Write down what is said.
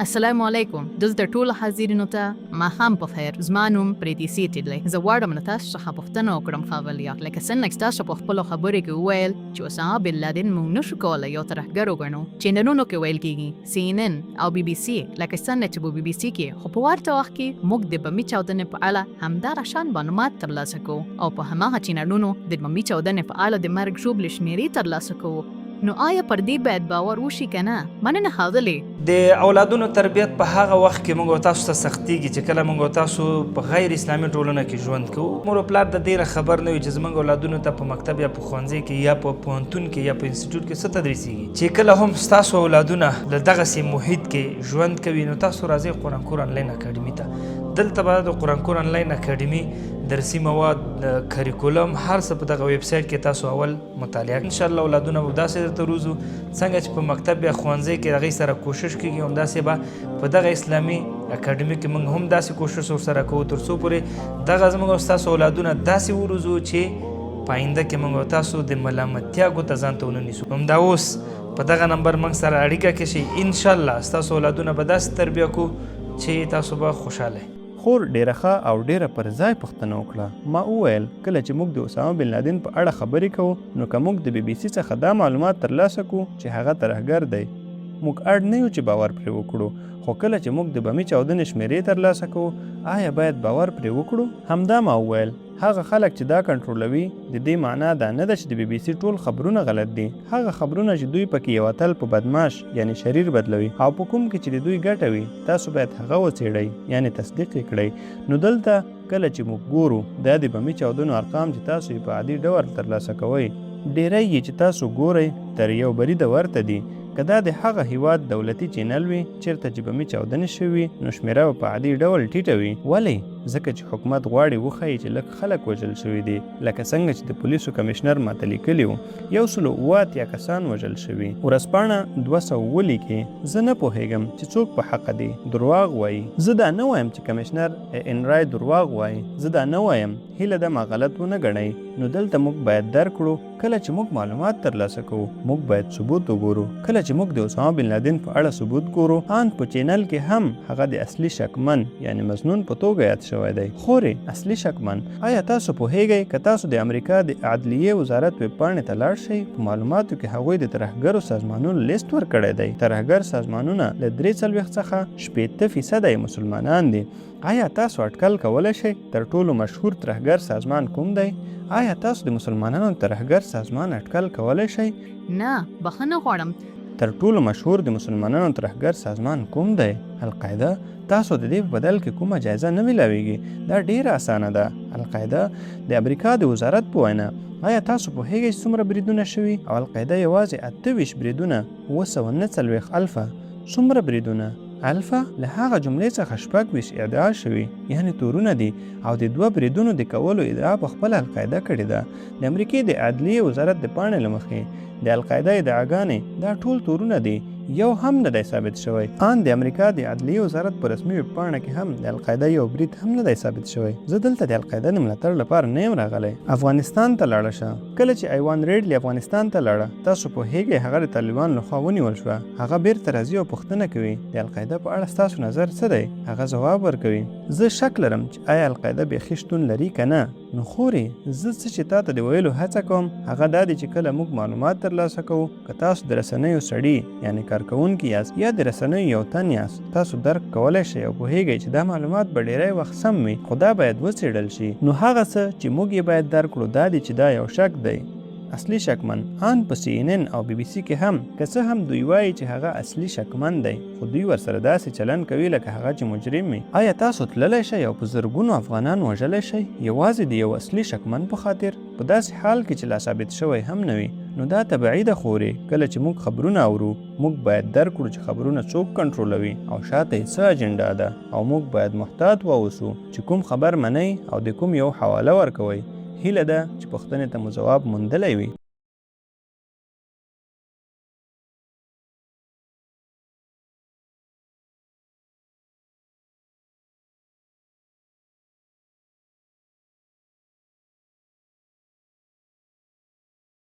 السلام علیکم، دلته ټولو حاضرینو ته ماښام په خیر. زما نوم پریتی سیټي دی. زه غواړم له تاسو څخه پوښتنه وکړم ښاغلیه، لکه څنګه چې تاسو په خپلو خبرو کې وویل چې اسامه بن لادن موږ نه شو کولی یو ترهګر وګڼو. چینلونو کې ویل کیږي، سي این این او بي بي سي، لکه څنګه چې په بي بي سي کې، خو په ورته وخت کې موږ د بمي چاودنې په اړه همدغه شان معلومات ترلاسه کوو او په هماغه چینلونو د بمي چاودنې په اړه د مرګ ژوبلې شمېرې ترلاسه کوو. نو آیا پر دې باید باور وشي که نه؟ مننه ښاغلي. د اولادونو تربیت په هغه وخت کې موږ او تاسو ته سختیږي چې کله موږ او تاسو په غیر اسلامي ټولنه کې ژوند کوو. مور او پلار د دې نه خبر نه وي چې زموږ اولادونو ته په مکتب یا په ښوونځي کې یا په پوهنتون کې یا په انسټیټیوټ کې څه تدریسیږي. چې کله هم ستاسو اولادونه له دغسې محیط کې ژوند کوي نو تاسو راځئ قرآن کور انلاین اکاډمي ته. دلته به د قرآن کور انلاین اکاډمي درسي مواد، کریکولم، هر څه په دغه ویب سایټ کې تاسو اول مطالعه. ان شاء الله اولادونه به داسې درته روزو څنګه چې په مکتب یا ښوونځي کې هغوی سره کوشش کېږي، همداسې به په دغه اسلامي اکاډمي کې موږ هم داسې کوشش ورسره کوو تر څو پورې دغه زموږ او ستاسو اولادونه داسې وروزو چې په آینده کې موږ او تاسو د ملامتیا ګوته ځان ته ونه نیسو. همدا اوس په دغه نمبر موږ سره اړیکه کې شئ، ان شاء الله ستاسو اولادونه به داسې تربیه کو چې تاسو به خوشحاله. خور ډېره ښه او ډېره پر ځای پوښتنه وکړه. ما وویل، کله چې موږ د اسامه بن لادن په اړه خبرې کوو، نو که موږ د بي بي سي څخه دا معلومات ترلاسه کړو چې هغه ترهګر دی، موږ اړ نه یو چې باور پرې وکړو. خو کله چې موږ د بمي چاودنې شمېرې ترلاسه کوو، آیا باید باور پرې وکړو؟ همدا ما وویل. هغه خلک چې دا کنټرولوي، د دې معنا دا نه ده چې د بي بي سي ټول خبرونه غلط دي. هغه خبرونه چې دوی پکې یو اتل په بدمعاش یعنې شریر بدلوي او په کوم کې چې د دوی ګټه وي، تاسو باید هغه وڅېړئ یعنې تصدیق یې کړئ. نو دلته کله چې موږ ګورو، دا د بمي چاودنو ارقام چې تاسو یې په عادي ډول ترلاسه کوئ، ډېری یې چې تاسو ګورئ تر یو بریده ورته دي. که دا د هغه هېواد دولتي چېنل وي چېرته چې بمي چاودنې شوې وي، نو شمېره به په عادي ډول ټیټه وي. ولې؟ ځکه چې حکومت غواړي وښيي چې لږ خلک وژل شوي دي، لکه څنګه چې د پولیسو کمشنر ماته لیکلي وو، 187 کسان وژل شوي. ورځپاڼه 207 لیکي، زه نه پوهېږم چې څوک په حقه دي، درواغ وايي. زه دا نه وایم چې کمشنر اې این رای درواغ وايي، زه دا نه وایم، هیله ده ما غلط ونه ګڼئ. نو دلته موږ باید درک کړو، کله چې موږ معلومات ترلاسه کوو، موږ باید ثبوت وګورو. کله چې موږ د اسامه بن لادن په اړه ثبوت ګورو، آن په چینل کې هم هغه د اصلي شکمن یعنې مظنون په توګه یاد شوی دی. خورې، اصلي شکمن! آیا تاسو پوهېږئ که تاسو د امریکا د عدلیې وزارت ویبپاڼې ته لاړ شئ، په معلوماتو کې هغوی د ترهګرو سازمانونو لیست ورکړی دی. ترهګر سازمانونه له 43 څخه 60 فیصده یې مسلمانان دي. آیا تاسو اټکل کولی شئ تر ټولو مشهور ترهګر سازمان کوم دی؟ آیا تاسو د مسلمانانو ترهګر سازمان اټکل کولی شئ؟ نه، بخښنه غواړم. تر ټولو مشهور د مسلمانانو ترهګر سازمان کوم دی؟ القاعده؟ تاسو د دې په بدل کې کومه جایزه نه ملاویږي. دا ډیره اسانه ده. القاعده د امریکا د وزارت په وینا، آیا تاسو پوهیږئ چې څومره بریدونه شوي؟ او القاعده یوازې 28 بریدونه، 749 الفه، څومره بریدونه؟ الفا، له هغه جملې څخه 26 ادعا شوي، یعنې تورونه دي او د دوه بریدونو د کولو ادعا په خپله القاعده کړې ده. د امریکې د عدلیې وزارت د پاڼې له مخې، د القاعده ادعاګانې دا ټول تورونه دي، یو هم نه دی ثابت شوی. آن د امریکا د عدلیې وزارت په رسمي ویبپاڼه کې هم د القاعده یو برید هم نه دی ثابت شوی. زه دلته د القاعده د ملاتړ لپاره نه یم راغلی. افغانستان ته لاړه شه. کله چې ایوان ریډلي افغانستان ته لاړه، تاسو پوهېږئ هغه د طالبانو لخوا ونیول شوه. هغه بېرته راځي او پوښتنه کوي، د القاعده په اړه ستاسو نظر څه دی؟ هغه ځواب ورکوي، زه شک لرم چې ایا القاعده بېخي شتون لري که نه؟ نو خورې، زه څه چې تاته د ویلو هڅه کوم، هغه دا دي چې کله موږ معلومات ترلاسه کوو، که تاسو د رسنیو سړي یعنې کارکوونکي یاست یا د رسنیو یو تن یاست، تاسو درک کولی شئ او پوهېږئ چې دا معلومات به ډېری وخت سم وي، خو دا باید وڅېړل شي. نو هغه څه چې موږ یې باید درک کړو دا دي چې دا یو شک دی. اصلي شکمن، آن په سي این این او بي بي سي کې هم، که څه هم دوی وايي چې هغه اصلي شکمن دی، خو دوی ورسره داسې چلند کوي لکه هغه چې مجرم وي. آیا تاسو تللی شئ او په زرګونو افغانان وژلی شئ، یوازې د یو اصلي شکمن په خاطر، په داسې حال کې چې لا ثابت شوی هم نه وي؟ نو دا طبعي ده خورې، کله چې موږ خبرونه اورو، موږ باید درک کړو چې خبرونه څوک کنټرولوي او شاته یې څه اجنډا ده او موږ باید محتاط واوسو چې کوم خبر منئ او د کوم یو حواله ورکوئ. هیله ده چې پوښتنې ته مو ځواب موندلی وي.